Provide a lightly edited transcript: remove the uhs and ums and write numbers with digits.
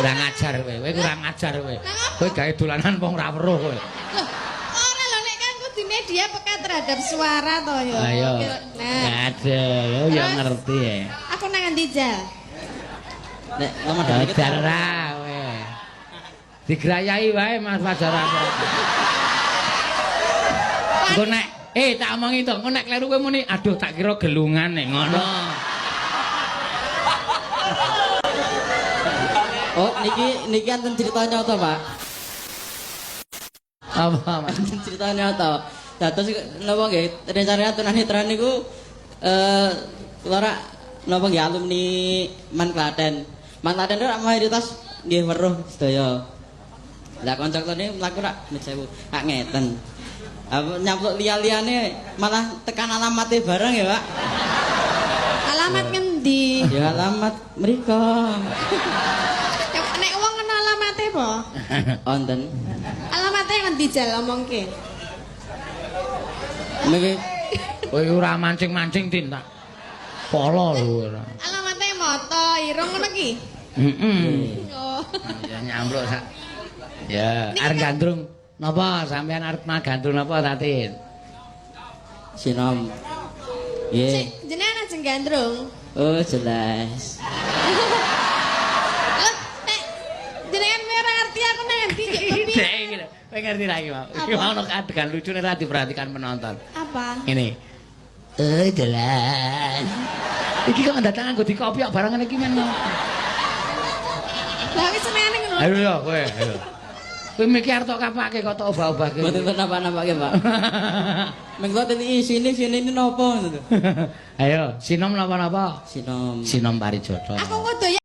Kurang ajar kowe, kowe kurang ajar kowe. Lah ngapa? Kowe gawe dolanan wong ra weruh kowe. Loh, ora lho, nek kan kudune dia peka terhadap suara to ya. Ayo. Nah, Aduh, ya Terus? Ngerti ya. Aku nang endi, Jal? Nek ngomong dikit. Ajar ra kowe. Digrayahi wae Mas Fajar apa. Engko nek tak omongi to, engko nek kleru kowe muni aduh tak kira gelungan nek ngono. Oh, niki niki enten cerita nyata, Pak. Apa, Mas? Enten cerita nyata. Dados napa nggih rencana tunanetra niku kula rak napa nggih alumni Man Klaten. Man Klaten rak mayoritas nggih weruh sedaya. Lah kanca kula niku mlaku rak 1000, rak ngeten. Apa nyampluk liya-liyane malah tekan alamate bareng ya, Pak. Alamat ngendi? Ya alamat mriko. Ya, nek wong ngono alamate apa? Wonten. Alamate ngendi, Jal, omongke? Niki Kowe ora mancing-mancing Tin tak. Polo lho ora. Alamate moto irung ngono ki. Heeh. Oh. Ya nyampluk sak. Ya, arep gandrung napa sampean arep magandrung napa Tatin? Sinom. Nggih. Sik, jenengan ajeng gandrung. Oh, jelas. Loh, nek jenengan ora ngerti aku nang endi kok kepiye? Dek iki lho. Kowe ngerti ra iki mau? Iki mau ono adegan lucu nek ora diperhatikan penonton. Apa? Ngene. Jelas. Iki kok datang nganggo dikopi kok barang ngene iki men. Lah wis senengane ngono. Ayo yo kowe, ayo. Kowe mikir arep tok kapake kok tok obah-obahke. Mboten napa-napake, Pak. Mengko teni sini sini ini napa ngono lho. Ayo, sinom napa-napa? Sinom. Sinom Parijoto. Aku kudu